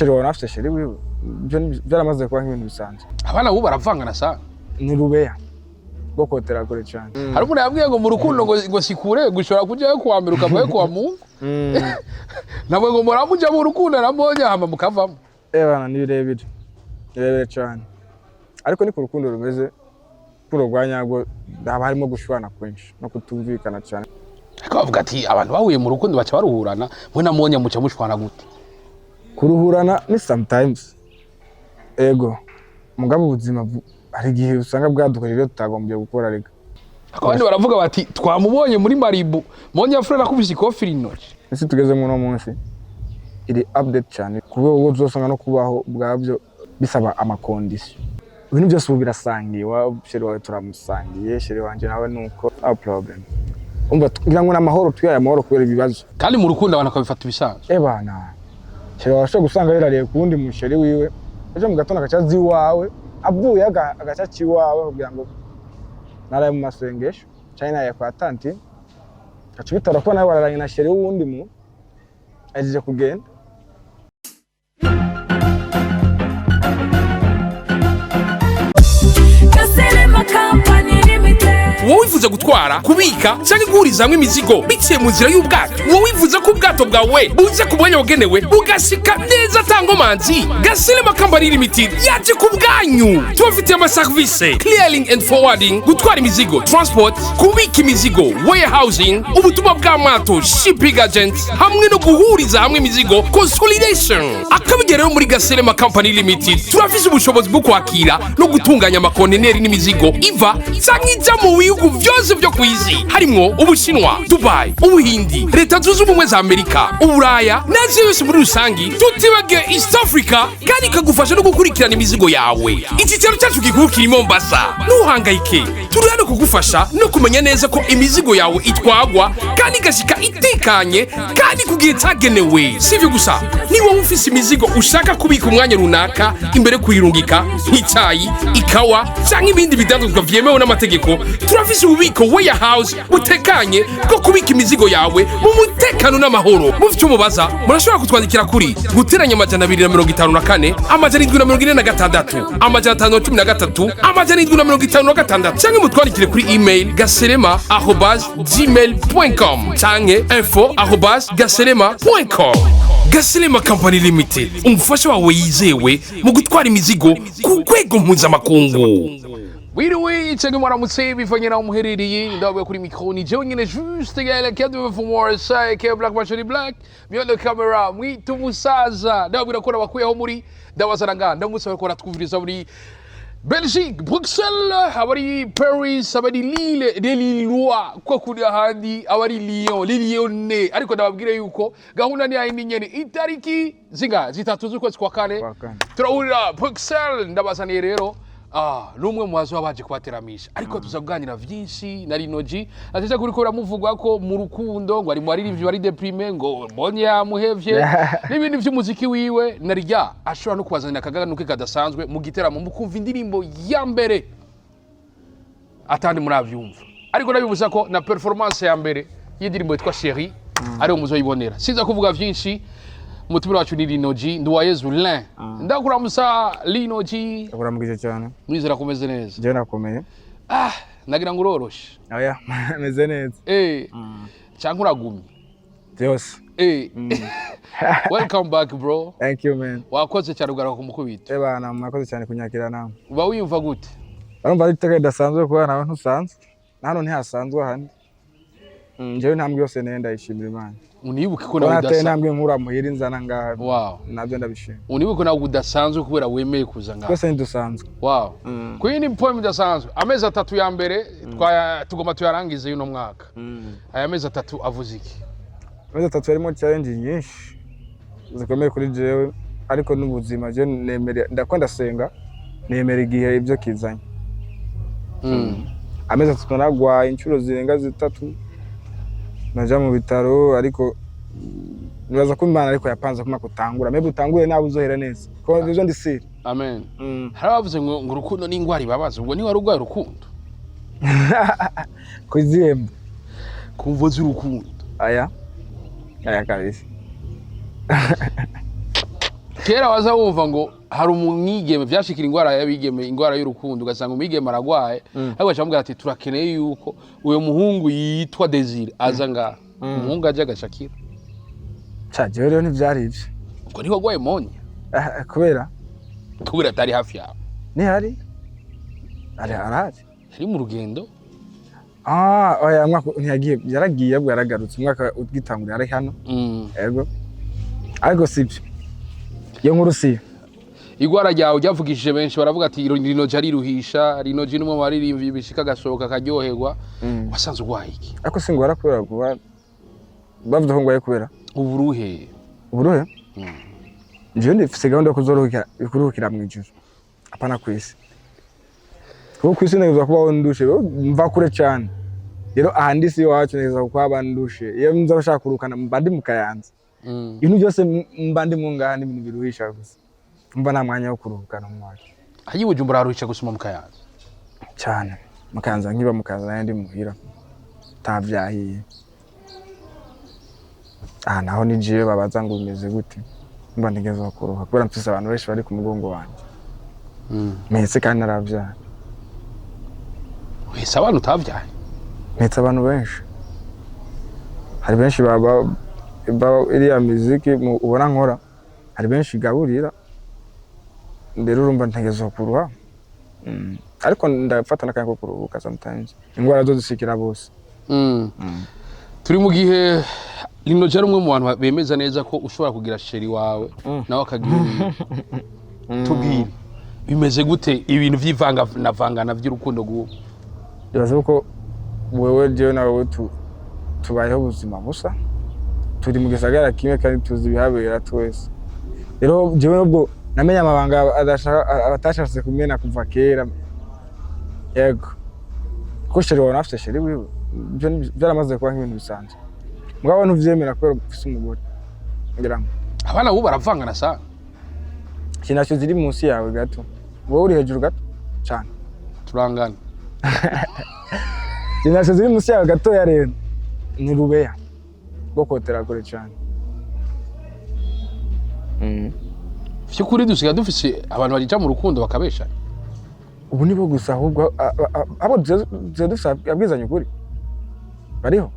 Chéri wawe nafise chéri wiwe, ivyo byaramaze kuba nk'ibintu bisanzwe. Abana bubu baravangana sana. Ni rubeya bwo kotera kure cyane. Hari umuntu yambwiye ngo mu rukundo ngo sikure gushobora kujayo kuwa mbere ukavayo kuwa Mungu. Nabwo ngo muramuja mu rukundo namonya hama mukavamo. Ebana, ni birebire, ni birebire cyane, ariko ni ku rukundo rumeze, urukundo rwa nyarwo haba harimo gushwana kwinshi no kutumvikana cyane. Ariko bavuga ati abantu bahuye mu rukundo baca baruhurana, mwe na Monya muca mushwana gute? Kuruhurana ni sometimes, ego, mugabo ubuzima hari igihe usanga bwadukorera ibyo tutagombye gukora rega. Ariko abandi baravuga bati twamubonye muri Maribu, Monya Fleur akubise ikofi rinoki. Isi tugezemo uno munsi iri update cyane ku rwego rwo uzosanga no kubaho ubwabyo bisaba ama conditions. Ibintu byose ubu birasangiye, wa chéri wawe turamusangiye, chéri wanje nawe nuko, no problem. Umva, ngira ngo ni amahoro, twihaye amahoro kubera ibibazo. Kandi mu rukundo abantu bakabifata ibisanzwe. Ebana, chéri wawe ashobora gusanga yirariye ku wundi mu chéri wiwe, ejo mu gatondo agaca aza iwawe, avuye agaca aca iwawe kugira ngo naraye mu masengesho canke naraye kwa tante, gaca ubitora ko nawe wararanye na chéri w'uwundi mu ahejeje kugenda. Gaselema Company Limited. Wowe wifuza gutwara, kubika cyangwa guhuriza hamwe imizigo biciye mu nzira y'ubwato, wowe wifuza ko ubwato bwawe buza ku mwanya wagenewe bugashika neza atangomanzi, Gasilema Company Limited yaje ku bwanyu. Tubafitiye amaserivisi: clearing and forwarding, gutwara imizigo transport, kubika imizigo warehousing, ubutumwa bw'amato shipping agent, hamwe no guhuriza hamwe imizigo consolidation. Akabigera rero muri Gasilema Company Limited turafise ubushobozi bwo kwakira no gutunganya amakonteneri n'imizigo iva cyangwa ijya mu bihugu byose byo ku isi, harimwo Ubushinwa, Dubai, Ubuhindi, Leta Zunze Ubumwe za Amerika, Uburaya n'Aziya yose muri rusangi, tutibagiwe East Africa, kandi ikagufasha no gukurikirana imizigo yawe. Icyicaro cyacu gikuru kiri Mombasa. Ntuhangayike, turi hano kugufasha no kumenya neza ko imizigo yawe itwagwa kandi igashika itekanye kandi ku gihe cyagenewe. Si ibyo gusa, niba wowe ufise imizigo ushaka kubika umwanya runaka imbere yo kuyirungika, nk'icyayi, ikawa cyangwa ibindi bidandazwa byemewe n'amategeko, turafise ububiko warehouse butekanye bwo kubika imizigo yawe mu mutekano n'amahoro. Mufite icyo mubaza, murashobora kutwandikira kuri +254 746 513 756, cyangwa mutwandikire kuri email gaserema@gmail.com canke info@gaserema.com. Gaserema Company Limited, umufasha wawe yizewe mu gutwara imizigo ku rwego mpuzamakungu. Wiriwe cyangwa mwaramutse bivanye naho muherereye. Ndabaye kuri micro ni jewe nyine Juste Gaël Kadwe from Warsaw ke Black Machine Black behind the camera mwita umusaza. Ndababwira ko nabakuyeho muri ndabazana ngaha, ndamusaba ko ratwumviriza muri Belgique, Bruxelles, abari Paris, abari Lille, les Lillois, ko kuri ahandi abari Lyon, les Lyonnais. Ariko ndababwire yuko gahunda ni yayindi nyene, itariki zinga 3 z'ukwezi kwa kane Kwa kane. turahurira Bruxelles. Ndabazaniye rero n'umwe mu bazoba baje kubateramisha, ariko tuza kuganira vyinshi na Lino G. Atetse kuri ko biramuvugwa ko mu rukundo ngo ari mu baririmbyi bari déprimé, ngo mbonye yamuhevye n'ibindi vy'umuziki wiwe, na rya ashobora no kubazanira akaganuke kadasanzwe mu giteramo, mukumva indirimbo ya mbere atandi muravyumva. Ariko nabibuza ko na performance ya mbere y'indirimbo yitwa Chérie ariyo muzoyibonera. Sinza kuvuga vyinshi, umutumire wacu ni Lino G Nduwayezu Lin. Ndakuramusa Lino G. Uramugije cyane. Mwizera kumeze neza? Jewe nakomeye. Ah, nagira ngo uroroshe. Oya, meze neza. Cyangwa uragumye? Byose. Welcome back, bro. Thank you, man. Wakoze cyane ugaruka ku mukubito. Ebana, mwakoze cyane kunyakira namwe. Uba wiyumva gute? Barumva ari iteka ridasanzwe kubera nawe ntusanzwe, na hano ntihasanzwe ahandi. Njyewe intambwe yose neye ndayishimira Imana. Unibuke ko Kuba nawe nateye udasa intambwe nkura muhira inzana ngaha, nabyo ndabishima. Unibuke ko nawe udasanzwe kubera wemeye kuza ngaha. Twese ntidusanzwe. Wow, ku yindi poem idasanzwe, amezi 3 ya mbere tugomba tuyarangize y'uno mwaka. Aya mezi 3 avuze iki? Amezi 3 harimo challenge nyinshi zikomeye kuri jewe, ariko n'ubuzima je nemera, ndakunda, ndasenga, nemera igihe ibyo kizanye. Amezi 3 naragwaye inshuro zirenga 3, naja mu bitaro, ariko nibaza ko Imana ariko yapanze kuma kutangura, maybe utangure nawe uzohera neza, ko ivyo ndi siri. Amen. Hari abavuze ngo urukundo ni ingwara ibabaza. Ubwo ntiwari urwaye urukundo? Kuzihemba. Ku mvo z'urukundo. Aya aya kabisa. Kera waza wumva ngo hari umwigeme vyashikira ingwara y'abigeme, ingwara y'urukundo, ugasanga umwigeme aragwaye, ariko bacamubwira ati: "Turakeneye yuko uyo muhungu yitwa Desire aza ngaha." Umuhungu aje agashakira. Ca jewe rero ntivyari ivyo. Ubwo niho wagwaye monya? Ah, kubera? Kubera atari hafi yawe. Nihari, ari arahari. Yari mu rugendo. Ah, oya, mwaka ntiyagiye, yaragiye, ahubwo yaragarutse umwaka ugitangura yari hano. Ego, ariko sibyo, iyo nkuru siyo. Igwara ryawe ryavugishije benshi, baravuga ati: "Rino G ariruhisha, Rino G n'umwe mu baririmbyi bishika agasohoka akaryoherwa." Wasanze urwaye iki? Ariko singwara kubera kuba bavuze ko ngwaye kubera Uburuhe. Uburuhe? Jewe ndifise gahunda yo kuzoruhukira, kuruhukira mu ijuru, apana kw'isi, kuko kw'isi ntegerezwa kubaho ndushe. Mva kure cane rero, aha ndi si iwacu, ntegerezwa kuhaba ndushe. Iyo nza bashaka kuruhukana mba ndi mu Kayanza. Ibintu byose mba ndimwo ngaha ni ibintu biruhisha gusa, mba nta mwanya wo kuruhukana mu wacu. Hagiye Bujumbura haruhisha gusuma mu Kayanza. Cyane, mu Kayanza, nkiba mu Kayanza nari ndi muhira atavyahiye. Aha naho ni jewe babaza ngo bimeze gute, mba ntegerezwa kuruha kubera mfise abantu benshi bari ku mugongo wanje. Mpetse kandi naravyara. Wese abana utavyaye? Mpetse abantu benshi, hari benshi baba iriya miziki ubona nkora, hari benshi igaburira. Rero urumva ntegerezwa kuruha. Ariko ndafata n'akanya ko kuruhuka sometimes, ingwara zo zishikira bose. Turi mu gihe Lino G ari umwe mu bantu bemeza neza ko ushobora kugira chéri wawe nawe akagira uwiwe. Tubwire, bimeze gute ibintu vy'ivanganavangana vy'urukundo rw'ubu? Bibaza ko wewe, jewe nawe tubayeho ubuzima busa, turi mu gisagara kimwe kandi tuzi ibihabera twese. Rero jewe nubwo namenye amabanga abatashatse kumena kuva kera, yego, ko chéri wawe nawe afite chéri wiwe, ivyo vyaramaze kuba nk'ibintu bisanzwe, mugabo ntuvyemera kubera ufise umugore, ngira ngo. Abana bubu baravangana sana. Ikintu ziri munsi yawe gato, wowe uri hejuru gato cane. Turangana. Ikintu ziri munsi yawe gatoya rero ni rubeya rwo kotera kure cane. Vy'ukuri dusigaye dufise abantu bagija mu rukundo bakabeshanya. Ubu nibo gusa, ahubwo abo tuze dufise abwizanya ukuri bariho.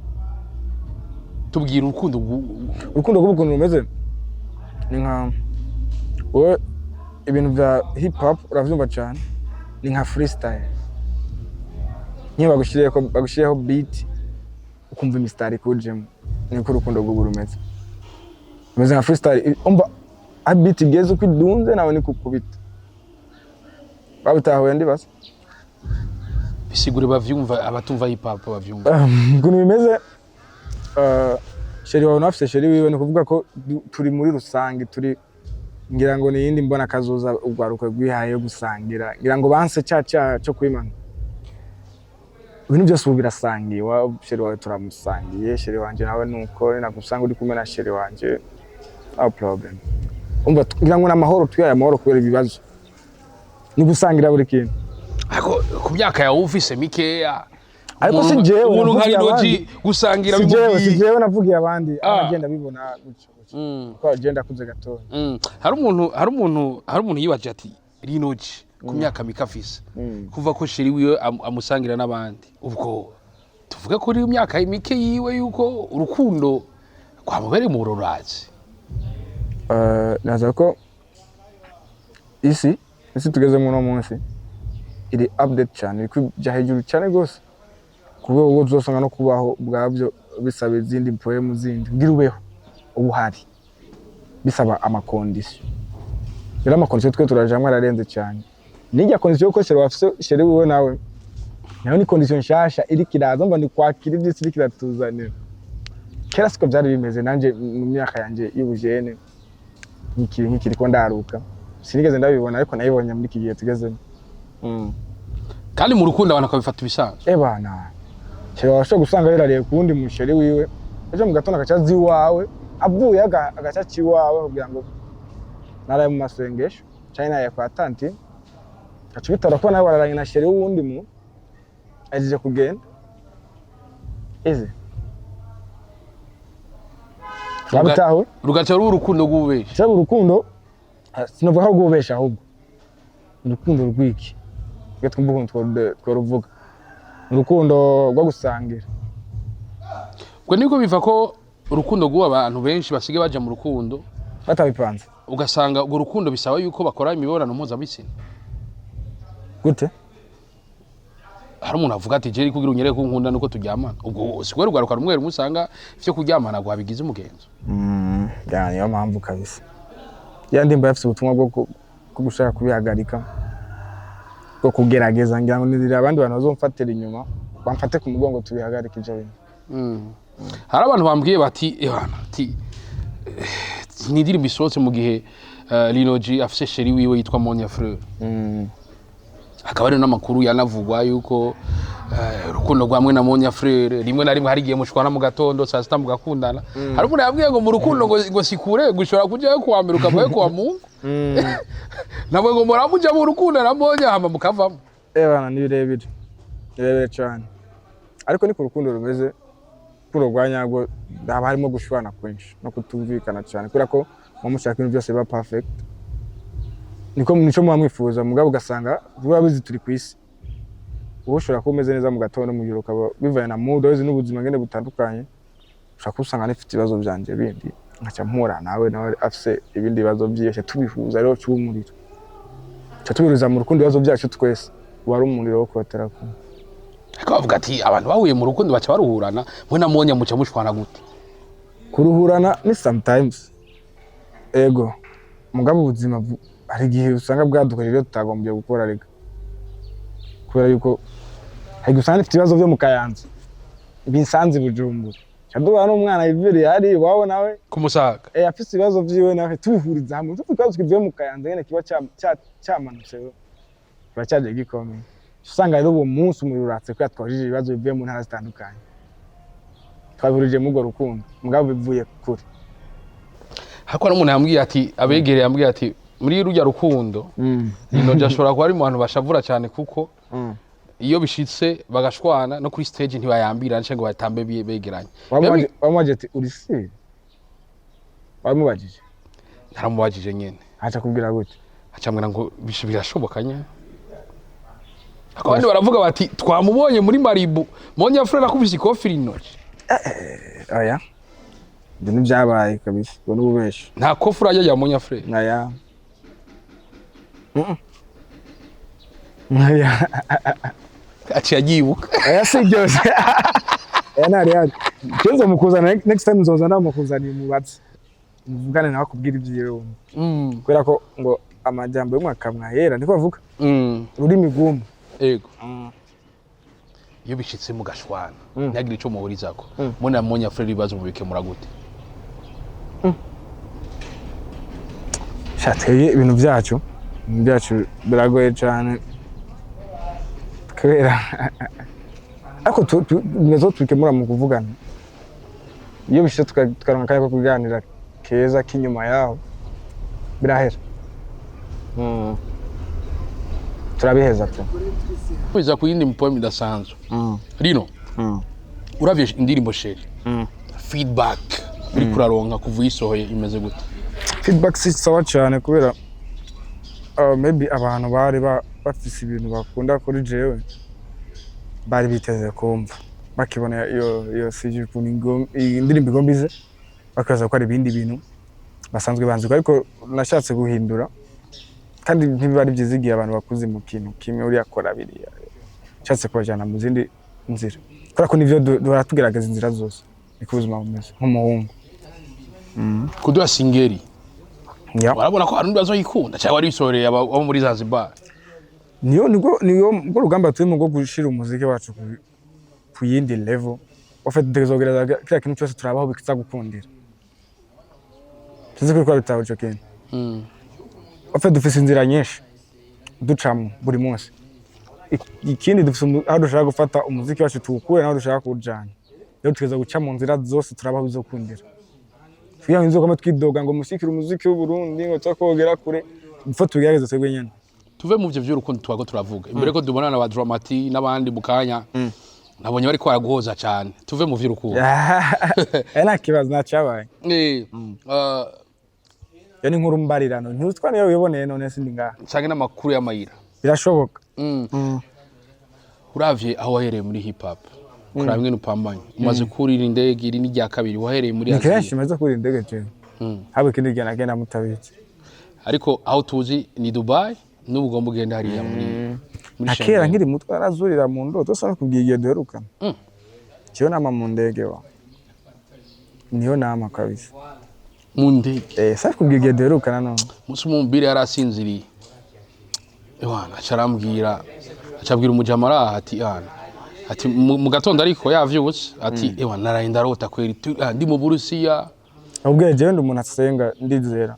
Tubwira urukundo Urukundo rw'ukuntu rumeze ni nka wowe, ibintu bya hip hop uravyumva cane, ni nka freestyle nk'iyo bagushyiriyeho beat ukumva imisitari ikujemo, niko urukundo rw'ubu rumeze, rumeze nka freestyle. Umva aho beat igeze, uko idunze nawe niko ukubita. Babitahuye ndibaza. Bisigure bavyumva, abatumva hip hop bavyumva. Ukuntu bimeze, chéri wawe nawe afise chéri wiwe, ni ukuvuga ko turi muri rusange, turi, ngira ngo ni iyindi mbona kazoza urwaruka rwihaye yo gusangira. Ngira ngo banse ca cyaha cyo kwimana, ibintu byose ubu birasangiye. Wa chéri wawe turamusangiye, chéri wanje nawe nuko nagusanga uri kumwe na chéri wanje, no problem. Umva, ngira ngo ni amahoro, twihaye amahoro kubera ibibazo ni gusangira buri kintu. Ariko ku myaka yawe ufise mikeya, Ariko si jewe, umuntu nka navugiye Lino G abandi. gusangira Si jewe, si bimubwiye jewe, navugiye abandi. Ah. Abagenda bibona gutyo gutyo, kuko agenda akuze gatoya. Hari umuntu yibaje ati: "Lino G ku myaka mike afise, kuva ko chéri wiwe amusangira n'abandi, ubwo tuvuge ko uri myaka mike yiwe yuko urukundo rwamubereye mu rurazi?" Naza ko isi tugezemo uno munsi iri update cyane, iri kujya hejuru cyane rwose, ku rwego rwo uzosanga no kubaho ubwabyo bisaba izindi poemu zindi kugira ubeho uba uhari, bisaba ama conditions. Rero ama conditions twe turajamwo ararenze cyane. Nijya condition yo ko chéri wafise chéri wiwe nawe, nayo ni condition nshasha iriko iraza. Mva ni kwakira ivy'isi iriko iratuzanira. Kera siko byari bimeze. Nanje mu myaka yanje y'ubujene nkikiri ko ndaruka sinigeze ndabibona, ariko nabibonye muri iki gihe tugezemo. Kandi mu rukundo abantu bakabifata ibisanzwe. Ebana, chéri washobora gusanga yarariye ku wundi mu chéri wiwe, ejo mu gatondo agaca aza iwawe, avuye agaca aca iwawe kugira ngo naraye mu masengesho canke naraye kwa tante, gaca ubitora ko nawe wararanye na chéri w'uwundi muntu ahejeje kugenda ize wabitahuye. Rugaca ruba urukundo rw'ububeshi. Cyaba urukundo. Ah, sinovuga ko rwubesha, ahubwo urukundo rw'iki? Reka twumve ukuntu tworuvuga. Urukundo rwo gusangira. Ubwo nibwo biva ko urukundo rw'ubu, abantu benshi basigaye baja mu rukundo batabipanze. Ugasanga urwo rukundo bisaba yuko bakora imibonano mpuzabitsina. Gute? Hari umuntu avuga ati: "Jerry, kugira unyereke ko unkunda nuko turyamana." Ubwo siko rugaruka rumwe rumwe usanga ivyo kuryamana rwabigize umugenzo. Ya, niyo mpamvu kabisa ya ndimba yafise ubutumwa bwo gushaka kubihagarika, bwo kugerageza. Ngira ngo nizira abandi bantu bazomfatira inyuma, bamfate ku mugongo, tubihagarike ivyo bintu. Hari abantu bambwiye bati: "Ehana," ati "ni indirimbo isohotse mu gihe Lino G afise chérie wiwe yitwa Monia Fleur." Hakaba hari n'amakuru yanavugwa yuko urukundo rwa mwe na Monia Fleur rimwe na rimwe hari igihe mushwana mu gatondo, saa sita mugakundana. Hari umuntu yambwiye ngo mu rukundo ngo sikure gushobora kujayo kuwa mbere ukavayo kuwa Mungu, nabwo ngo muramuja mu rukundo na Monia hama mukavamo. Eh bana, ni birebire, ni birebire cyane, ariko niko urukundo rumeze. Urukundo rwa nyarwo haba harimo gushwana kwinshi no kutumvikana cyane, kubera ko muba mushaka ibintu byose biba perfect, niko nico muba mwifuza. Mugabo ugasanga vuba bizi turi ku isi, wowe ushobora kuba umeze neza mu gatondo, mu gihe ukaba bivanye na mood wazi n'ubuzima ngene butandukanye, ushobora kuba usanga nifite ibibazo byanje bindi, nkaca mpura nawe afise ibindi bibazo byiyoshe, tubihuza rero cuba umuriro, tuca tubihuriza mu rukundo ibibazo byacu twese, uba ari umuriro wo kubatera kumwe. Ariko bavuga ati abantu bahuye mu rukundo baca baruhurana. Mwe na Monia muca mushwana gute? Kuruhurana ni sometimes, ego. Mugabo ubuzima hari igihe usanga bwadukoresheje ibyo tutagombye gukora rega, kubera yuko hari igihe usanga nifite ibibazo byo mu Kayanza binsanze i Bujumbura, nca duhura n'umwana yibereye hari iwabo nawe kumusaga. Afise ibibazo vyiwe nawe, tubihuriza hamwe, dufite ikibazo kivuye mu Kayanza nyene kiba camanutse, kiba caje gikomeye. Usanga rero uwo munsi umuriro uratse kubera twabajije ibibazo bivuye mu ntara zitandukanye, twabihurije muri urwo rukundo, mugabo bivuye kure. Ariko hari umuntu yambwiye ati, abegereye yambwiye ati muri rujya rukundo Lino G ashobora kuba ari mu bantu bashavura cyane, kuko iyo bishitse bagashwana no kuri stage ntibayambira cyangwa ngo batambe begeranye. Wamubajije ati uri sire? Wamubajije? Ntaramubajije nyene. Aca kubwira gute? Acambwira ngo birashoboka nyene. Ariko abandi baravuga bati twamubonye muri Maribu, Monia Fleur akubise ikofi Lino G. Oya, ibyo ntibyabaye kabisa, ubwo n'ububeshi. Nta kofi urajya ya Monia Fleur? Oya. Oya. Aciye agibuka. Oya, si byose. Oya, ntari hari kenzo mukuzana. Next time nzoza ndamukuzaniye, umubatsi muvugane nawe akubwira ibyiwe wumva. Kubera ko ngo amajambo y'umwaka mwahera niko bavuga, ururimi rw'umwe. Ego, iyo bishitse mugashwana ntihagire ico muhurizako mwe na Monia Fleur, ibibazo mubikemura gute? Sha, twebwe ibintu byacu biragoye cyane kubera, ariko bimeze ko tubikemura mu kuvugana. Iyo bishitse tukaronka akanya ko kuganira keza k'inyuma yaho, birahera. Turabiheza pe. Biza ku yindi poem idasanzwe. Rino, uravye indirimbo Chérie, feedback uri kuraronka kuva uyisohoye imeze gute? Feedback si sawa cyane, kubera maybe abantu bari bafise ibintu bakunda kuri jewe, bari biteze kumva bakibona iyo CG ukuntu iyi ndirimbo igomba ize, bakaza ko ari ibindi bintu basanzwe banzi, ariko nashatse guhindura, kandi ntibiba ari byiza igihe abantu bakuze mu kintu kimwe uriya akora biriya. Nshatse kubajyana mu zindi nzira, kubera ko nivyo duhora tugerageza inzira zose, niko ubuzima bumeze nk'umuhungu. Kuduha singeri. Yeah. Warabona ko hari undi bazoyikunda cyangwa wari wisoreye abo muri Zanzibar? Niyo nibwo niyo bwo rugamba turimo rwo gushira umuziki wacu ku yindi level. En fait, tuzogereza kiriya kintu cyose, turabaho bikiza gukundira. Sinzi ko bitaba ico kintu. En fait, dufise inzira nyinshi ducamo buri munsi. Ikindi dufise aho dushaka gufata umuziki wacu tuwukure n'aho dushaka kuwujana. Rero tugeza guca mu nzira zose, turabaho bizokundira, kugira ngo inzokame twidoga ngo mushikire umuziki w'Uburundi ngo twakogera kure, bifo tubigerageze twebwe nyene. Tuve mu byo by'urukundo twago turavuga imbere ko dubona na ba Dramati n'abandi mu kanya, nabonye bariko baraguhoza cyane. Tuve mu vy'urukundo. Nta kibazo, nta cyabaye. Iyo ni inkuru mbarirano, ntutwa niyo wiboneye, none sindi ngaha. Canke n'amakuru y'amayira. Birashoboka. Uravye aho wahereye muri hip hop, ukaraba ingene upambanye, umaze kurira indege, iri n'irya kabiri, wahereye muri Ni Aziya. kenshi maze kurira indege jewe, haba ikindi gihe nagenda mutabizi. Ariko aho tuzi ni Dubai, n'ubu ugomba ugenda hariya muri Na kera Schengen. nkiri muto narazurira mu ndoto, sa nakubwiye igihe duherukana. Jewe nama mu ndege wa, niyo nama kabisa. Mu ndege? Eh, sa nakubwiye igihe duherukana none. Umunsi umwe umubiri yari asinziriye, ewana, aca arambwira, aca abwira umujama araha ati ana ati mu gatondo, ariko yavyutse, ati: "Ewa, naraye ndarota kweri ndi mu Burusiya." Nakubwiye, jewe ndi umuntu asenga, ndizera.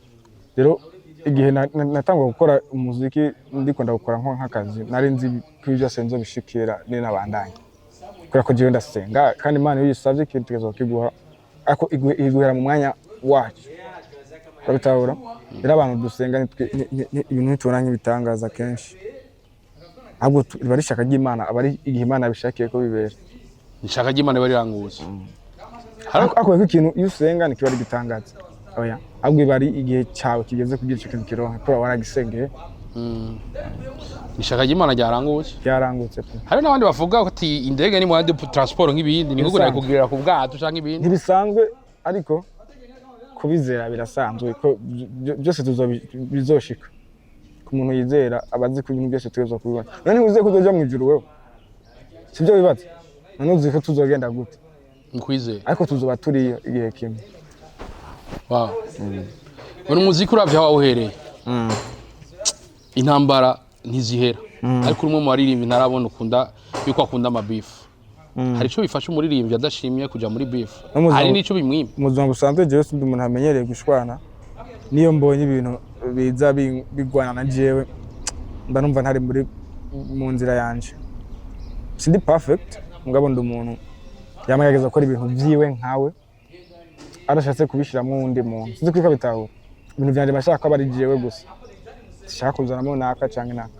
Rero igihe natangwa gukora umuziki, ndiko ndawukora nko nk'akazi, nari nzi ko ibyo byose nzobishikira ninabandanya, kubera ko jewe ndasenga, kandi Imana iyo uyisavye ikintu itegerezwa kukiguha, ariko iguhera mu mwanya wacu, urabitahura. Rero abantu dusenga ibintu ntitubona nk'ibitangaza kenshi, ahubwo riba ari ishaka ry'Imana, aba ari igihe Imana yabishakiye ko bibera. Ishaka ry'Imana iba riranguza. Ariko ko ikintu iyo usenga ntikiba ari igitangaza, oya, ahubwo iba ari igihe cyawe kigeze kugira icyo kintu kironke, kubera waragisengeye. Ishaka ry'Imana ryarangutse. Byarangutse pe. Hari n'abandi bavuga ati indege ni moyen de transport nk'ibindi, ni nko Ibisanzwe. kugirira ku bwato canke ibindi. Ntibisanzwe, ariko kubizera birasanzwe, ko byose bizoshika ku muntu yizera, aba azi ko ibintu byose tuzoza kubibona. None ntiwizeye ko uzoja mu ijuru wewe? Sibyo wibaza? None uzi ko tuzogenda gute? Mukwizera. Ariko tuzoba turiyo igihe kimwe. Wow, buri muziki uravye aho wawuhereye, intambara ntizihera, ariko uri umwe mu baririmbyi ntarabona ukunda yuko akunda amabifu. Hari ico bifasha umuririmbyi adashimye kuja muri beef? No mu buzima- Hari n'ico bimwima? Mu buzima busanzwe jewe sindi umuntu amenyereye gushwana. Niyo mbonye ibintu biza bigwana na jewe, mba numva ntari muri mu nzira yanje. Sindi perfect, mugabo ndi umuntu yamagerageza gukora ibintu vyiwe nkawe, adashatse kubishiramwo uwundi muntu. Sinzi kwiko bitahura. Ibintu vyanje bashaka ko aba ari jewe gusa, sishaka kuzanamo naka canke naka.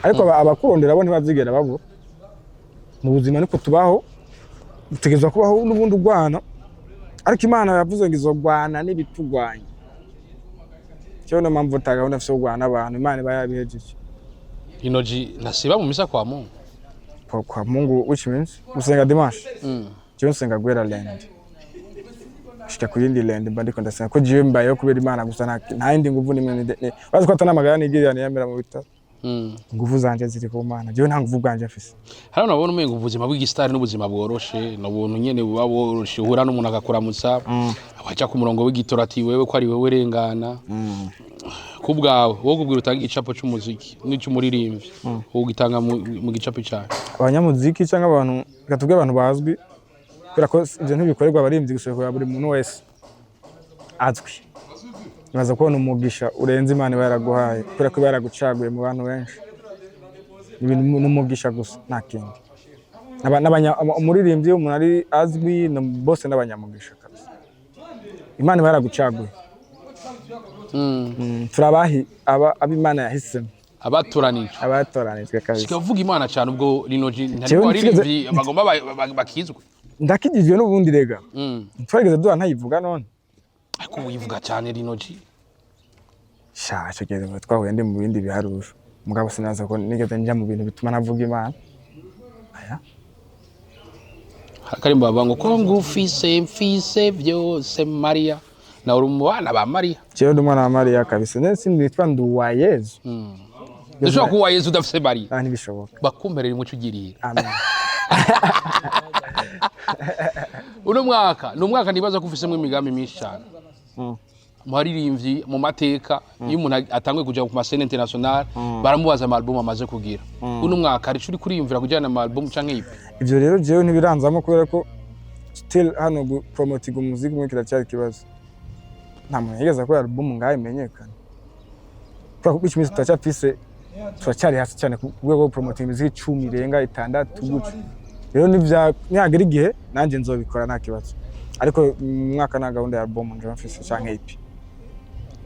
Ariko abakurondera bo ntibazigera babura. Mu buzima niko tubaho, dutegerezwa kubaho n'ubundi urwana, ariko Imana yavuze ngo izogwana n'ibitugwanya. Cyo niyo mpamvu ata gahunda mfise yo kurwana n'abantu, Imana iba yabihejeje. Inoji ntasiba mu misa kwa Mungu. Kwa Mungu, which means gusenga dimanche. Jewe nsenga guhera lundi gushika ku yindi lundi, mba ndiko ndasenga, ko jewe mbayeho kubera Imana gusa, nta yindi nguvu nimwe. Bazi ko atanamagara nigirira niyamira mu bitaro. Nguvu zanje ziri ku Mana, jewe nta nguvu bwanje mfise. Hari abantu babona umengo ubuzima bw'igisitari n'ubuzima bworoshe, ni ubuntu nyene buba boroshe, uhura n'umuntu akakuramutsa, waca ku murongo w'igitora ati: "Wewe ko ari wewe, rengana." Ku bwawe, wowe kubwira utanga igicapo c'umuziki n'ic'umuririmbyi, wowe ugitanga mu gicapo cawe? Abanyamuziki cyangwa abantu, reka tuvuge abantu bazwi, kubera ko ivyo ntibikorerwa abaririmbyi gusa, bikorerwa buri muntu wese azwi. Nibaza kubona umugisha urenze Imana iba yaraguhaye, kubera ko iba yaragucaguye mu bantu benshi. Ni ibintu, ni umugisha gusa, nta kindi. Umuririmbyi, umuntu ari azwi, bose n'abanyamugisha kabisa, Imana iba yaragucaguye. Turi abahi abo Imana yahisemo. Abatoranijwe. Abatoranijwe kabisa. Sikavuga Imana cyane ubwo Lino-G Jewe ntariko abaririmbyi bagomba bakizwe. Ndakijijwe n'ubundi rega. Twarigeze duha ntayivuga none. Ariko ubu yivuga cyane, Lino-G. Sha, icyo gihe twahuye ndi mu bindi biharuro, mugabo sinaza ko nigeze nja mu bintu bituma navuga Imana. Aya. Karimbo bavuga ngo ko ngufise mfise byose, Mariya, nawe uri mu bana ba Mariya. Jewe ndi umwana wa Mariya kabisa, none sinitwa ndi uwa Yezu? Dushobora kuba uwa Yezu udafise Mariya? Ah, ntibishoboka. Bakumperera umuco ugirira. Amen. Uno mwaka ni umwaka nibaza ko ufisemo imigambi myinshi cyane. Mu baririmbyi, mu mateka, iyo umuntu atanguye kuja ku ma scène international, baramubaza ama album amaze kugira. Uno mwaka hari ico uri kuriyumvira kujyana ama album canke EP? Ivyo rero jewe ntibiranzamo, kubera ko still hano gupromotinga umuziki umwe kiracyari ikibazo. Nta muntu yigeze akora album ngaho imenyekana, kubera ko which means turacyafise, turacyari hasi cyane ku rwego rwo gupromotinga imiziki 10 irenga 6 gutyo. Rero nihagera igihe nanjye nzobikora, nta kibazo. Ariko mu mwaka nta gahunda ya album nje mfise canke EP.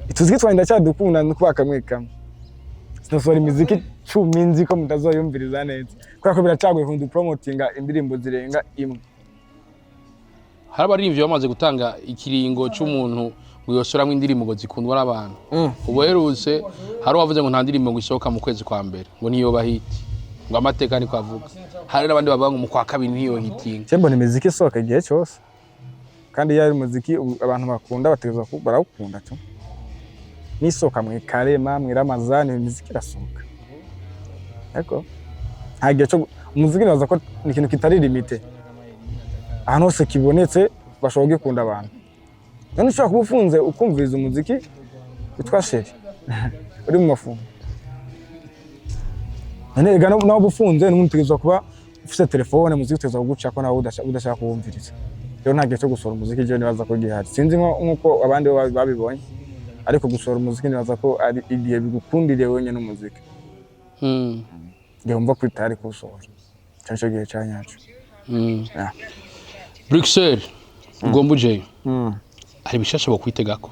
Ituziki twanje ndacyadukunda, no kuba kamwe kamwe. Sinasohora imiziki 10 nzi ko mutazoyumviriza neza, kubera ko biracagoye kundi promotinga indirimbo zirenga imwe. Hari abaririmbyi bamaze gutanga ikiringo c'umuntu. Ngo yosoramwo indirimbo ngo zikundwa n'abantu. Ubu herutse hari uwavuze ngo nta ndirimbo ngo isohoka mu kwezi kwa mbere ngo niyoba hit, ngo amateka niko avuga. Hari n'abandi bavuga ngo mu kwa kabiri ntiyo hitinga. Je mbona imiziki isohoka igihe cyose, kandi iyo ari umuziki abantu bakunda, bategerezwa barawukunda tu. Nisohoka mu Ikarema, mu Iramazani, imiziki irasohoka, ariko nta gihe cyo umuziki, nibaza ko ni ikintu kitari limité. Ahantu hose kibonetse bashobora kugikunda abantu. None ushobora kuba ufunze ukumviriza umuziki witwa Chérie uri mu mafungo. None rega nawe uba ufunze n'ubundi utegerezwa kuba ufise telefone, umuziki utegerezwa kugucako nawe udashaka kuwumviriza. Rero nta gihe cyo gusohora umuziki jewe nibaza ko gihari. Sinzi nk'uko abandi bo babibonye, ariko gusohora umuziki nibaza ko ari igihe bigukundiriye wenyine umuziki, igihe wumva ko utari kuwusohora, ico nico gihe ca nyaco. Yeah. Bruxelles ugomba ujeyo, hari ibishasha bokwitegako?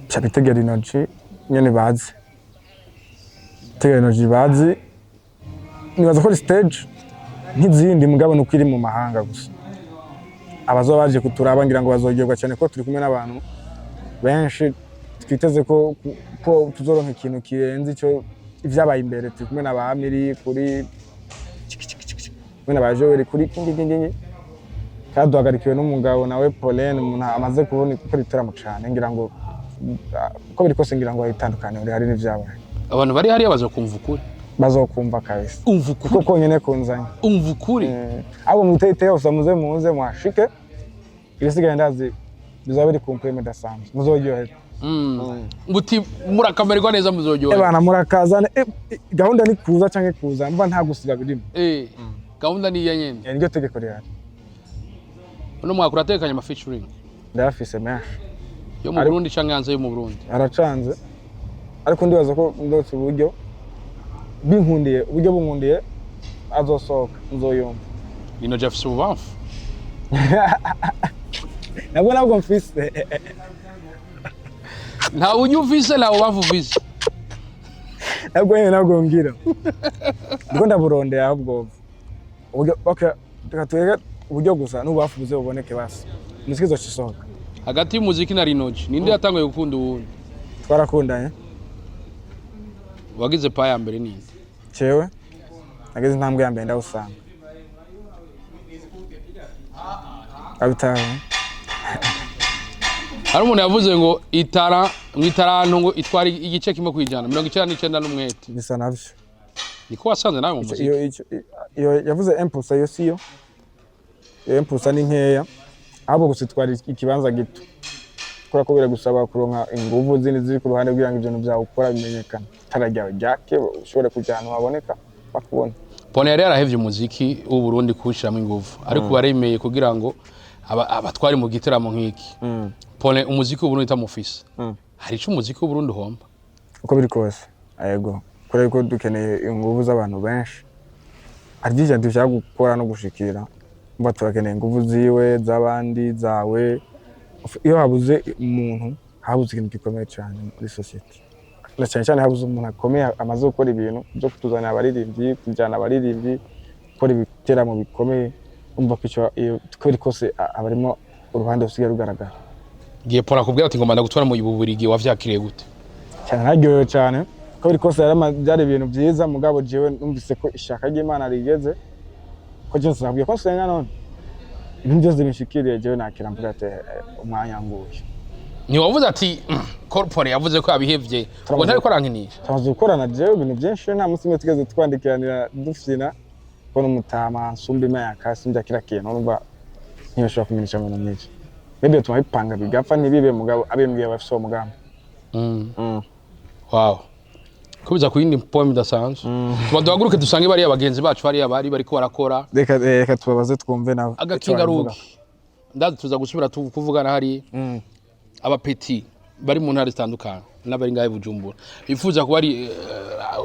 Ca bitegera intoki nyene, bazi tegera intoki bazi. Nibaza ko ari stage nk'izindi, mugabo nuko iri mu mahanga gusa. Abazoba baje kuturaba ngira ngo bazoryoherwa cyane, ko turi kumwe n'abantu benshi twiteze ko tuzoronka ikintu kirenze ico ivyabaye imbere. Turi kumwe na ba Amiri kuri ciki ciki ciki, kumwe na ba Joel kuri kingi kingi kingi, kandi duhagarikiwe n'umugabo nawe Pauline, umuntu amaze kubona gukora ibitaramo cane. Ngira ngo uko biri kose, ngira ngo hari itandukaniro rihari n'ivyabaye. Abantu bari hariya bazokumva ukuri. Bazokumva kabisa. Umva Kuko ukuri. Konyene kunzanye. Umva ukuri. Abo mutete yose muze, muze muhashike. Ibisigaye ndazi bizaba biri ku mpwemu idasanzwe, muzoryoherwa. Muti murakamererwa neza, muzoryoherwa. Ebana, murakazana. Gahunda ni kuza canke kuza mva, nta gusiba birimo. Gahunda ni iya nyene. Niryo tegeko rihari. Uno mwaka uratekanye ama featuring? Ndayafise menshi. Yo mu Burundi canke hanze yo mu Burundi? Aracanze, ariko ndibaza ko ndotse uburyo binkundiye, uburyo bunkundiye, azosohoka nzoyumva. Lino G afise ububamfu. Nabwo mfise. Nta buryo ufise, nta bubamfu ufise. Nabwo nyene nabwo ngira ndiko ndaburondera, ahubwo uburyo, okay, reka tureke uburyo gusa n'ububafu buze buboneke, basi umuziki uzoca usohoka. Hagati y'umuziki na Lino G, ninde yatanguye gukunda uwundi? Twarakundanye. Wagize pas ya mbere ninde? Cewe nageze intambwe ya mbere ndawusanga abitaho. Hari umuntu yavuze ngo itara ngo itarantu ngo itwara igice kimwe kwijana, 99 n'umwete. Bisa navyo. Niko wasanze nawe mu muziki? Iyo yavuze 1%, iyo siyo. Iyo 1% ni nkeya, ahubwo gusa itwara ikibanza gito, kubera ko biragusaba kuronka inguvu zindi ziri ku ruhande kugira ngo ibintu vyawe ukora bimenyekane, itara ryawe ryake, ushobore kuja ahantu haboneka bakubona. Pone yari yarahevye umuziki w'u Burundi kuwushiramo inguvu, ariko baremeye kugira ngo abatwari mu giteramo nk'iki. Pone umuziki w'u Burundi utamufise, hari ico umuziki w'u Burundi uhomba? Uko biri kose, yego, kubera ko dukeneye inguvu z'abantu benshi. Hari byinshi dushaka gukora no gushikira, mba turakeneye inguvu ziwe, z'abandi, zawe. Iyo habuze umuntu, habuze ikintu gikomeye cyane muri sosiyete, na cyane cyane habuze umuntu akomeye amaze gukora ibintu byo kutuzanira abaririmbyi, kujyana abaririmbyi, gukora ibiteramo bikomeye. Umva ko icyo iyo uko biri kose aba arimo uruhande rusigaye rugaragara. Gihe Pone akubwira ati ngomba ndagutwara mu Bubiligi, wavyakiriye gute? Cyane, naryohewe cyane. Uko biri kose byari ibintu byiza, mugabo jewe numvise ko ishaka ry'Imana rigeze, ko jewe sinabwiye ko nsenga, none ibintu byose binshikiriye jewe nakira mvuga ati umwanya nguyu. Ntiwavuze ati Pone yavuze ko yabihevye, ngo ntariko arankinisha? Tumaze gukorana jewe ibintu byinshi, nta munsi umwe tugeze twandikiranira dufyina, ko n'umutama nsumba imyaka, simbya kila kintu, urumva ntibashobora kumenyesha ibintu myinshi. Maybe bituma bipanga bigapfa ntibibe, mugabo abimbwiye bafise uwo mugambi. Wow, kubiza ku yindi poem idasanzwe, tuba duhaguruke dusange bariya bagenzi bacu bariya bari bariko barakora. Reka tubabaze twumve nabo icyo Agakinga babivuga. ruki ndazi tuza gusubira kuvugana hari abapeti bari mu ntara zitandukanye n'abari ngahe Bujumbura bifuza kuba ari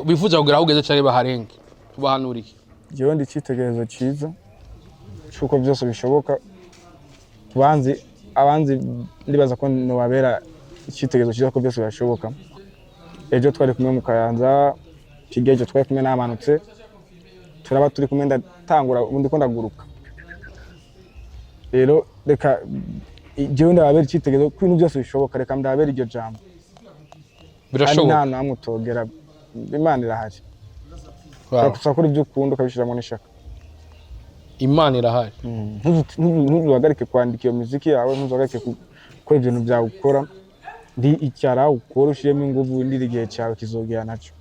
bifuza kugera aho ugeze canke baharenge, tubahanura iki? Jewe ndi icyitegererezo cyiza c'uko byose bishoboka. Tubanzi abanzi, ndibaza ko nobabera icyitegererezo cyiza ko byose birashoboka. Ejo twari kumwe mu Kayanza, hirya ejo twari kumwe namanutse, turaba turi kumwe, ndatangura ubu ndiko ndaguruka. Rero reka Jewe ndababera icyitegererezo ko ibintu byose bishoboka. Reka ndababera iryo jambo. Kandi Birashoboka. nta hantu hamwe utogera, Imana irahari. Gusa gukora ibyo ukunda, ukabishyiramo n'ishaka. Imana irahari. Ntuzuhagarike kwandika iyo muziki yawe, ntuzuhagarike gukora ibintu byawe ukora. Ndi icyara ukora, ushyiremo ingufu, ndira igihe cyawe kizogera nacyo.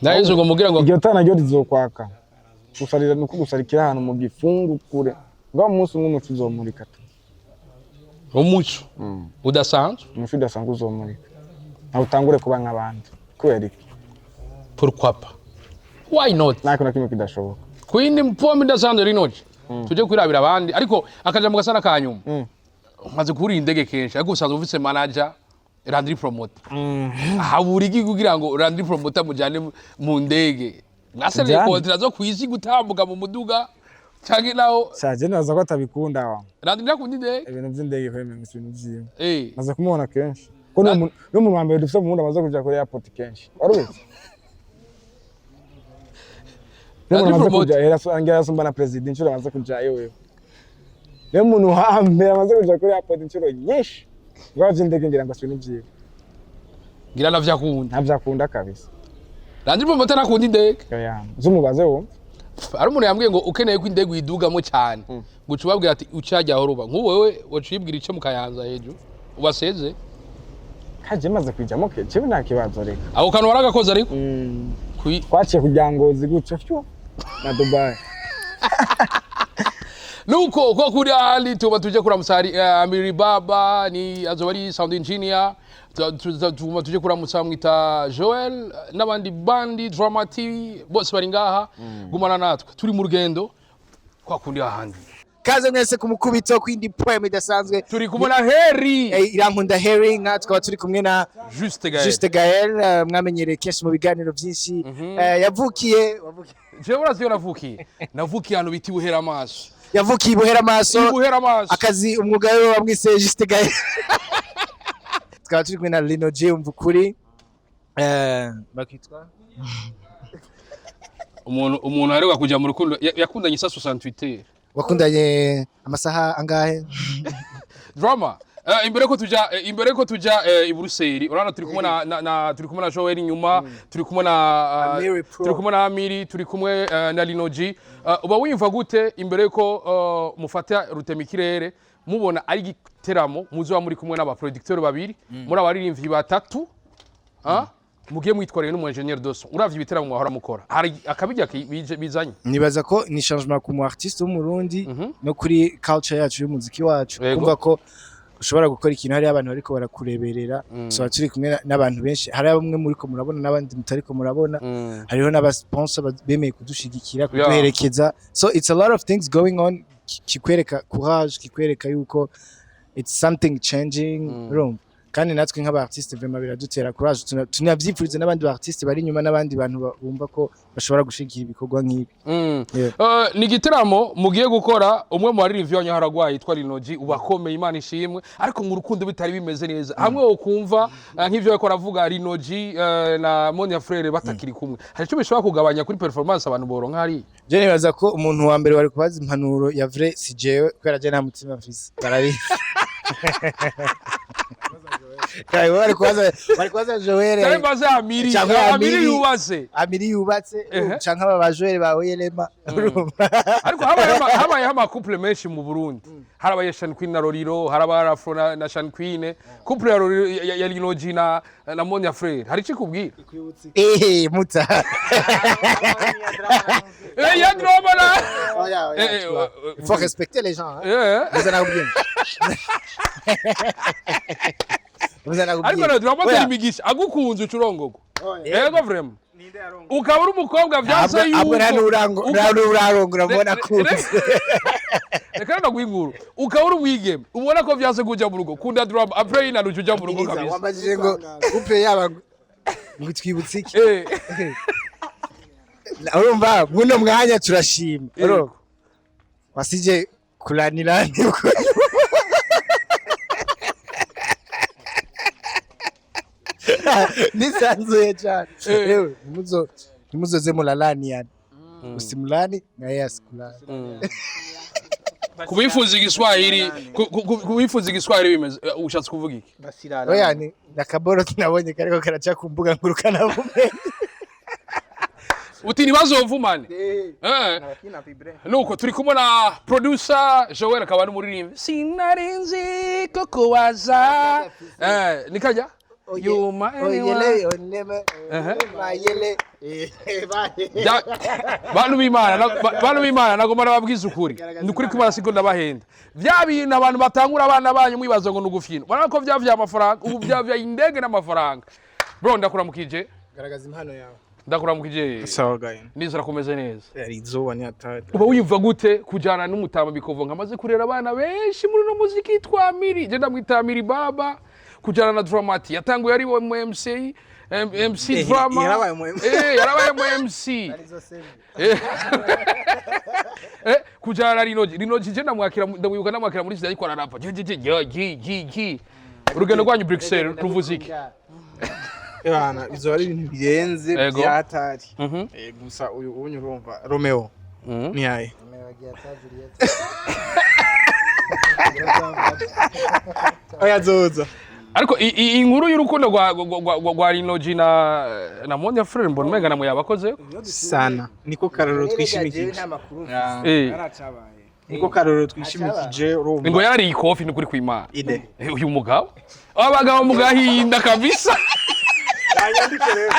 Na Yesu ngo mubwira ngo Iryo tara naryo rizokwaka. Gusarira ni uko gusarikira ahantu mu gifungu kure, ngaho umunsi umwe umuco uzomurika tu. Umuco udasanzwe. Umuco udasanzwe uzomurika, ntawe utangure kuba nk'abandi. Kubera iki? Pourquoi pas, why not? Nta kintu na kimwe kidashoboka. Ku yindi pombe idasanzwe, rinoje tujye kwirabira abandi, ariko akajambo gasa n'akanyuma. Umaze kurira indege kenshi, ariko usanzwe ufise manager Landry Promoter. Habura iki kugira ngo Landry Promoter mujyane mu ndege mwasereye Tujyane. Contrat zo kwisi gutambuka mu muduga canke naho? Shaje, naza ko atabikunda wa. Landry ntakunda indege. Ibintu by'indege kwemera si ibintu vyiwe. Maze kumubona kenshi ko ni umuntu wa mbere dufite mu wundi amaze kuja kuri airport kenshi. Wari ubizi? Niwe muntu Landry amaze Promoter. kuja era ngira asumba na president inshuro amaze kujayo wewe. Niwe muntu wa mbere amaze kuja kuri airport inshuro nyinshi. Ngo vy'indege ngira ngo si ibintu vyiwe. Ngira navyakunda. Ntavyo akunda kabisa. Landry Promoter ntakunda indege. Oya, zumubaze wumve. Hari umuntu yambwiye ngo ukeneye ko indege uyidugamo cyane, guca ubabwira ati ucajya aho ruba. Nk'ubu wewe waca uyibwira ico mu Kayanza hejuru ubaseze. Kaje maze kwijamo ke, jewe nta kibazo reka. Ako kantu waragakoze ariko. Twaciye kugira ngo ziguce fyo na Dubai. Nuko ko kuri ahandi tuba tuje kuramutsa hari, Amiri Baba ni azoba ari sound engineer. Tuma tuje kuramutsa mwita Joel n'abandi bandi Dramati bose bari ngaha. Gumana natwe, turi mu rugendo kwa kundi ahandi. Kaze mwese ku mukubito kwindi poem idasanzwe. Turi kumwe na Harry. Irankunda Harry, nka tukaba turi kumwe na Juste Gaël. Juste Gaël, mwamenyereye kenshi mu biganiro byinshi. Yavukiye Jewe urazi iyo navukiye? Navukiye ahantu bita Ibuhera amaso. Yavukiye Ibuhera amaso. Ibuhera amaso. Akazi umwuga we bamwise Juste Gaël. Tukaba turi kumwe na Lino G umva ukuri, bakitwa Umuntu aheruka kuja mu rukundo yakundanye isa 68. Wakundanye amasaha angahe? Drama. Imbere ko tuja i Buruseli, urabona turi kumwe na turi kumwe na Joel inyuma, turi kumwe na Amiri Pro. turi kumwe na Amiri, turi kumwe na Lino G. Uba wiyumva gute imbere ko mufata rutemikirere, mubona ari igiteramo muzoba muri kumwe n'aba producteur babiri, muri abaririmbyi batatu, ah? Mugiye mwitwarire n'umu ingénieur de son? Uravye ibiteramo mwahora mukora, hari akabijya bizanye? Nibaza ko ni changement ku mu artiste w'Umurundi no kuri culture yacu y'umuziki wacu, kumva ko ushobora gukora ikintu hariyo abantu bariko barakureberera. Tuba turi kumwe n'abantu benshi, hari bamwe muriko murabona n'abandi mutariko murabona, hariho n'aba sponsor bemeye kudushigikira, kuduherekeza. So it's a lot of things going on, kikwereka courage, kikwereka yuko it's something changing, urumva? Kandi natwe nk'aba artiste vraiment biradutera courage. Tunavyipfuriza n'abandi ba artiste bari inyuma n'abandi bantu bumva ko bashobora gushigikira ibikorwa nk'ibi. Yeah. Ni igiteramo mugiye gukora. Umwe mu baririmbyi wanyu haragwaye yitwa Linoji, ubakomeye, Imana ishimwe, ariko mu rukundo bitari bimeze neza. Hamwe wo kumva nk'ivyo bariko baravuga, Linoji na Monia Frere batakiri kumwe, hari icyo bishobora kugabanya kuri performance abantu boronka hariya? Je nibaza ko umuntu wa mbere wari kubaza impanuro ya vrai si jewe, kubera je nta mutima mfise, barabizi. Kare bari kubaza Joel. Cyangwa baze Amiri. Canke Amiri Amiri. yubatse. Amiri yubatse. Canke aba ba Joel ba Oyelema, urumva? Ariko habayeho ama couple menshi mu Burundi. Harabaye Shan Queen na Roriro, harabaye Afro na Shan Queen, couple ya Roriro, ya Linoji na Monia Frere, hari icyo ikubwira? Muta. Ya drama na Oya, oya, tu vois. Il faut respecter les gens, hein. Muza nakubwira. Muza nakubwira. Ariko na drama Oya. atari imigisha. Agukunze ucurongogwa, yego, vraiment, ukaba uri umukobwa vyanse yuko Ahubwo nta n'urarongora mbona kunze. Reka ndaguha inkuru. Ukaba uri umwigeme ubona ko vyanse kuja mu rugo, kunda drama, après inaruca uja mu rugo kabisa. Wambajije ngo couple yaba ngo twibutse iki? Urumva muno mwanya turashima, urumva wasije kulanirani. Nisanzuye cyane. Yewe, ntimuzoze muralaniyana, usimulani na yeye asikulani. Kubifuza igiswahili, kubifuza igiswahili bimeze, ushatse kuvuga iki? Basirara. Oya, ni nakaboro kinabonye kariko karaca ku mbuga ngurukanabumenyi. Uti ntibazovumane. Nakina vibre. Nuko turi kumwe na producer Joel, akaba n'umuririmbyi sinarinzi ko kubaza, nikajya yuma. Oyele oneme mayele baye. Bantu b'Imana, bantu b'Imana, nagomba nababwiza ukuri, ni ukuri kumara siko ndabahenda. Vya bintu abantu batangura abana banyu mwibaza ngo ni ugufyina, urabona ko vyavyaye amafaranga, ubu vyavyaye indege n'amafaranga. Bro, ndakuramukije. Garagaza impano yawe. Ndakuramukije. Sawa gaye. Nizera kumeze neza. Yari izuba ni hatari. Uba wiyumva gute kujyana n'umutama bikovo nkamaze kurera abana benshi muri uno muziki yitwa Miri, je ndamwita Miri Baba, kujyana na Dramati yatanguye ari we mu MC, MC Drama? Yarabaye mu MC. Yarabaye mu MC. Kujyana na Rinoji, Rinoji je ndamwakira, ndamwibuka ndamwakira muri studio ariko ararapa je je je je ji ji ji. Urugendo rwanyu Bruxelles ruvuze iki? Ebana, bizoba ari ibintu birenze Ego. bya hatari. Gusa uyu unyu urumva Romeo ni yaye. Oya, zoza. Ariko inkuru y'urukundo rwa Rinoji na Monia Frere mbona umenga namwe yabakoze. Sana niko karorero twishimikije. Yaracabaye. Niko karorero twishimikije, urumva. Ngo yarariye ikofi, ni kuri kw'Imana. Ide. Uyu mugabo, abagabo mu gahinda kabisa. Yandike rero.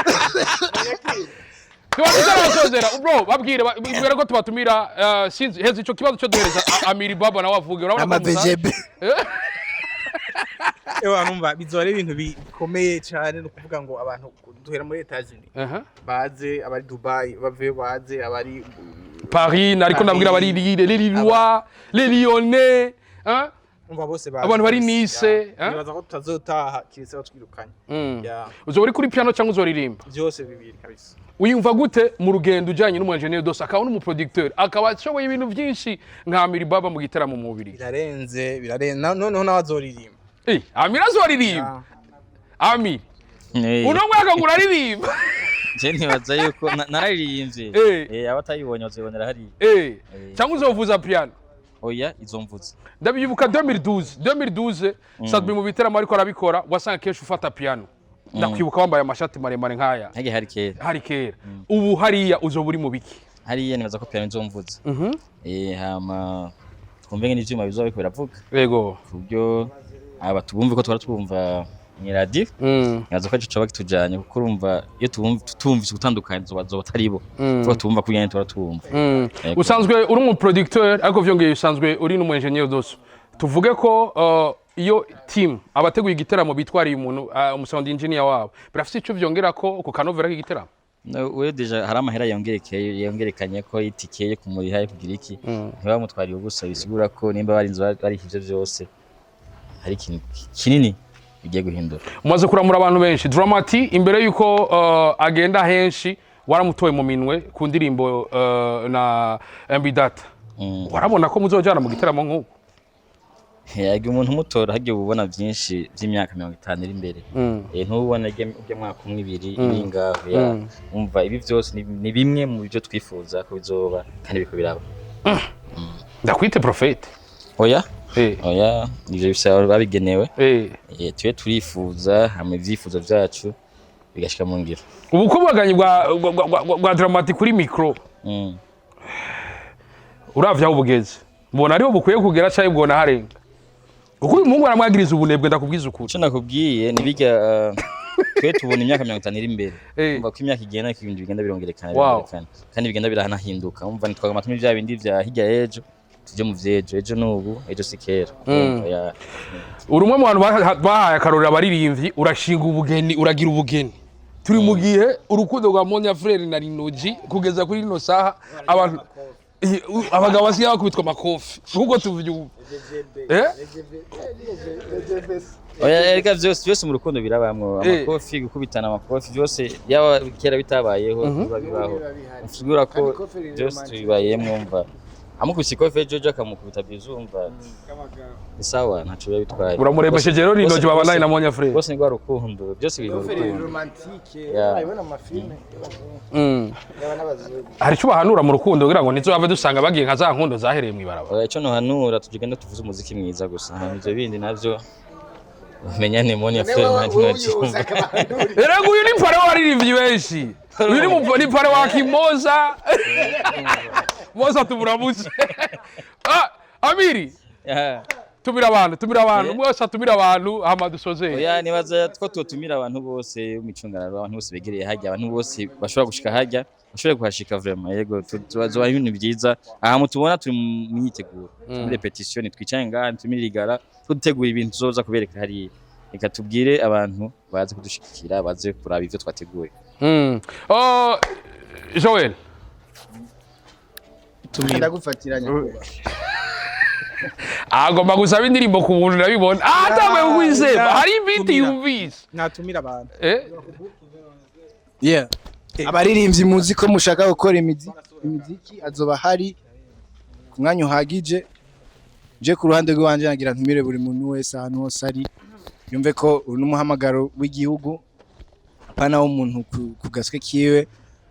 Tubatusozera bro, babwire babwire ko tubatumira, sinzi heza ico kibazo cyo duhereza Amiri Baba nawe avuge, urabona ko musa- Amavejebe. Ewa, numva bizoba ari ibintu bikomeye cyane, ni ukuvuga ngo abantu duhera muri Etats-Unis baze, abari Dubai bave baze, abari Paris, nariko ndabwira abari Lille, les Lillois, les Lyonnais, hein? Umva bose baze. Abantu bari Nice, Ya. hein? Nibaza ko tutazotaha kiretse batwirukanye. Ya. Uzoba uri kuri piano cyangwa uzoririmba? Byose bibiri kabisa. Wiyumva gute mu rugendo ujyanye n'umu engineer dos, akaba n'umuproducteur, akaba ashoboye ibintu byinshi nka Amiri Baba mu gitaramo mu Bubiligi? Birarenze, birarenze. Noneho nawe azoririmba. Amiri azoririmba? Amiri, uno mwaka ngo uraririmba? Je ntibaza yuko nararirimbye. Abatayibonye bazibonera hariya. Cyangwa uzovuza piano? Oya, izo mvuze. Ndabyibuka 2012, 2012 Sadbi mu bitaramo ariko arabikora, wasanga kenshi ufata piano. Ndakwibuka wambaye amashati maremare nk'aya. Hage hari kera. Hari kera. Ubu hariya uzoba uri mu biki? Hariya nibaza ko piano izomvuza. Hama twumve ngene ivyuma bizoba biriko biravuga, ku buryo aba tubumve ko twara twumva mw'iradiyo. Nibaza ko ico coba kitujanye, kuko urumva iyo tumvise ugutandukanya zoba atari bo, kuko tubumva kurya nyene twara tubumva. Yego. Usanzwe uri umu producteur, ariko vyongeye usanzwe uri n'umu engineer dos. Tuvuge ko iyo team abateguye igiteramo bitwariye umuntu, umu sound engineer wabo, birafise ico vyongera ko ku kanovera k'igiteramo? No, we déjà hari amahera yongerekeye, yongerekanye ko itike yo kumuriha, yo kugira iki, ntibamutwariye ubusa. Bisigura ko nimba barinze bariha ivyo vyose, hari ikintu kinini bigiye guhindura. Umaze kuramura abantu benshi. Dramati imbere yuko agenda henshi, waramutoye mu minwe ku ndirimbo na MB Data. Warabona ko muzojana mu giteramo nk'uko? Yaga umuntu umutora hagiye ubona byinshi by'imyaka 50 iri imbere. Ntubona ujya mwaka umwe, ibiri iri ngaho ya. Umva, ibi byose ni bimwe mu byo twifuza ko bizoba, kandi biko biraba. Ndakwite prophète? Oya. Oya, ivyo bisaba babigenewe. Tube turifuza, hama ivyifuzo vyacu bigashika mu ngiro. Ubukubaganyi bwa Dramati kuri micro, uravye aho bugeze, mbona ariho bukwiye kugera canke bwona harenga? Kuko uyu muhungu aramwagiriza ubunebwe, ndakubwiza ukuri. Ico nakubwiye ni birya, twe tubona imyaka 50 iri imbere. Umva ko imyaka igenda, ibintu bigenda birongerekana, birongerekana, kandi bigenda biranahinduka. Umva, ntitwaguma tumwe vya bindi vya hirya y'ejo, tuje mu vy'ejo. Ejo n'ubu, ejo si kera. Umva, ya. Uri umwe mu bantu bahaye akarorero abaririmbyi, urashinga ubugeni, uragira ubugeni. Turi mu gihe urukundo rwa Monia Frere na Rinoji kugeza kuri rino saha, abantu abagabo basigaye bakubitwa amakofi nkuko tuvyumva. Oya, erega vyose byose mu rukundo birabamwo. Amakofi, gukubitana amakofi, byose yaba kera bitabayeho biba bibaho. Usigura ko Kandi ikofi riri byose romantic. tubibayemwo. Umva, Amukubise ikofe ejo akamukubita bizumva ni sawa, ntaco biba bitwaye. Uramuremesheje rero Lino G babandanye na Monya Frere. Bose ni rwa rukundo, byose biri mu rukundo. Romantique. Yeah. Urabibona mu mafilme yaba n'abazungu. Hari icyo bahanura mu rukundo kugira ngo ntituhave dusanga bagiye nka za nkundo zahereye mu ibarabara? Oya, ico nohanura, tugenda tuvuze umuziki mwiza gusa, hama ivyo bindi navyo menyane Monia Frere na Lino G. Erega uyu ni parrain w'abaririmbyi benshi, uyu ni parrain wa Kimoza Moza, tumuramutse. Ah, Amiri. Yeah. Tumira abantu, tumira abantu. Umwe wese atumira abantu, hama dusozere. Oya, nibaza ko tutumira abantu bose mu micungararo, abantu bose begereye hajya, abantu bose bashobora gushika hajya, bashobora kuhashika vraiment. Yego, tuzoba ibintu byiza. Aha mutubona turi mu myiteguro, muri répétition, twicaye ngaha ntitumira dutegura ibintu tuzoza kubereka hariya. Reka tubwire abantu baze kudushigikira, baze kuraba ivyo twateguye. Oh, Joel. Ndagufatiranya. Agomba gusaba indirimbo ku buntu, ndabibona. Ah, atanguye kukwizera, hari ibiti Tumira. yumvise. Natumira abantu. Eh. Yeah, abaririmbyi muzi ko mushaka gukora imiziki, azoba hari ku mwanya uhagije. Je ku ruhande rw'iwanje nagira ntumire buri muntu wese ahantu hose ari, yumve ko uru n'umuhamagaro w'igihugu, apana w'umuntu ku gaswe kiwe.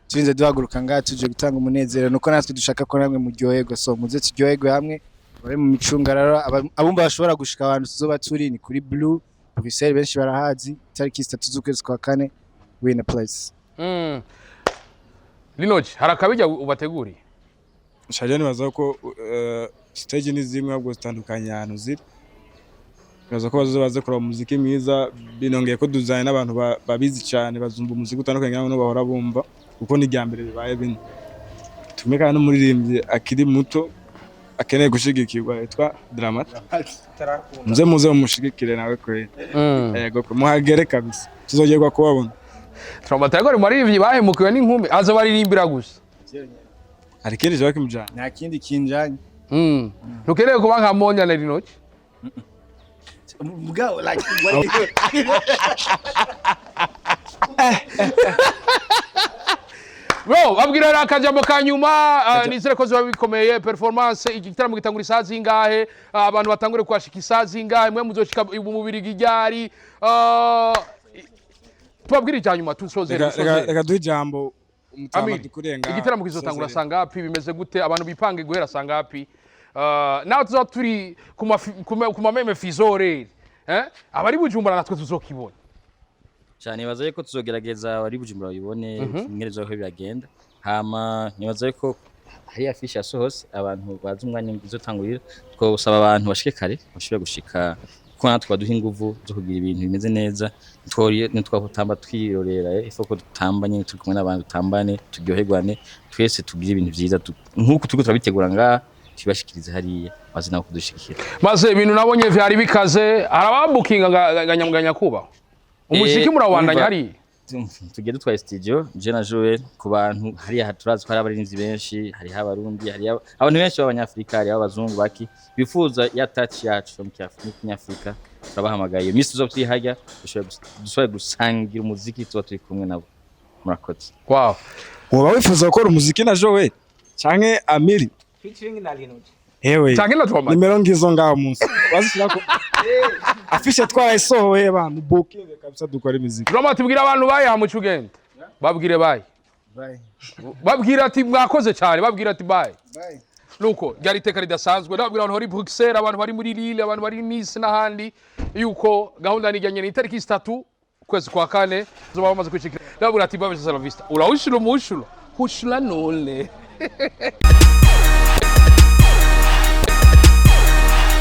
Turinze duhaguruka ngaha tuje gutanga umunezero, nuko natwe dushaka ko namwe muryoherwa. So muze turyoherwe hamwe, bari mu micungararo, abumva bashobora gushika ahantu tuzoba turi ni kuri Blue Bruxelles, benshi barahazi. Itariki 3 z'ukwezi kwa kane, we in a place. Lino G, hari akabijya ubateguriye? Shaje nibaza ko stage ni zimwe, ahubwo zitandukanye ahantu ziri. Nibaza ko bazoza baze kuraba umuziki mwiza, binongeye ko duzanye n'abantu babizi cyane, bazumva umuziki utandukanye n'abo bahora bumva, kuko ni irya mbere bibaye bino. Tumwe kandi n'umuririmbyi akiri muto akeneye gushigikirwa yitwa Dramati. Muze muze mumushigikire nawe kweli. Yego, muhagere kabisa, tuzogerwa kubabona. Dramati ariko ari mu baririmbyi bahemukiwe n'inkumi, aza baririmbira gusa. Hari ikindi kiba kimujana? Nta kindi kinjanye. Ntukeneye kuba nka Monya na Lino G? Mugabo like what? Bro, babwira rero akajambo ka nyuma. Nizere ko ziba bikomeye performance. Igitaramo gitangura isaha zingahe? Abantu batangure kuhashika isaha zingahe? Mwe muzoshika mu Mubirigi ryari? Tubabwire icya nyuma tusozere. Dusozere. Reka duhe ijambo umutama Amiri, dukuriye ngaha. igitaramo kizotangura Dusozere. sangapi? Bimeze gute? Abantu bipange guhera sangapi? Nawe tuzoba turi ku ma mêmes fuseaux horaires, eh? Abari Bujumbura natwe tuzokibona. Cyane, nibaza yuko tuzogerageza abari Bujumbura babibone ingene aho biragenda. Hama nibaza yuko hari affiche yasohotse, abantu bazi umwanya izotangurira. Twosaba abantu bashike kare, bashobore gushika, kuko natwe baduha inguvu zo kugira ibintu bimeze neza. Ntitwahutamba twirorera, ifo ko dutamba nyine turi kumwe n'abantu, dutambane, turyoherwane twese, tugire ibintu vyiza nk'uko turiko turabitegura ngaha, tubibashikirize hariya, baze nabo kudushigikira. Maze ibintu nabonye vyari bikaze, hari ababukinga nga nyakubahwa umuziki murawandanya hariya. Tugiye dutwaye studio je na Joel ku bantu hariya. Turazi ko hari abarinzi benshi, hariho Abarundi, hariho abantu benshi b'Abanyafrika, hariho abazungu baki bifuza ya touch yacu yo mu Kinyafrika. Turabahamagaye iyo minsi tuzoba turi harya, dushobore gusangira umuziki, tuba turi kumwe nabo. Murakoze. Wow. Woba wifuza gukora umuziki na Joel canke Amiri? Featuring na Lino G. Hewe. Canke na Dramati. Nimero ngizo ngaho munsi. Bazishirako. Affiche twarayisohoye, bantu booking kabisa, dukora imiziki. Dramati, bwira abantu bayi muco ugenda. Babwire bayi. Bye. Babwira ati mwakoze cyane, babwira ati bye. Bye. Nuko ryari iteka ridasanzwe. Ndababwira abantu bari Bruxelles, abantu bari muri Lille, abantu bari Nice n'ahandi yuko gahunda nijyanye ni itariki 3 ukwezi kwa kane zoba bamaze kwicikira. Ndababwira ati babe la vista. Urawushura umushuro. Hushura none.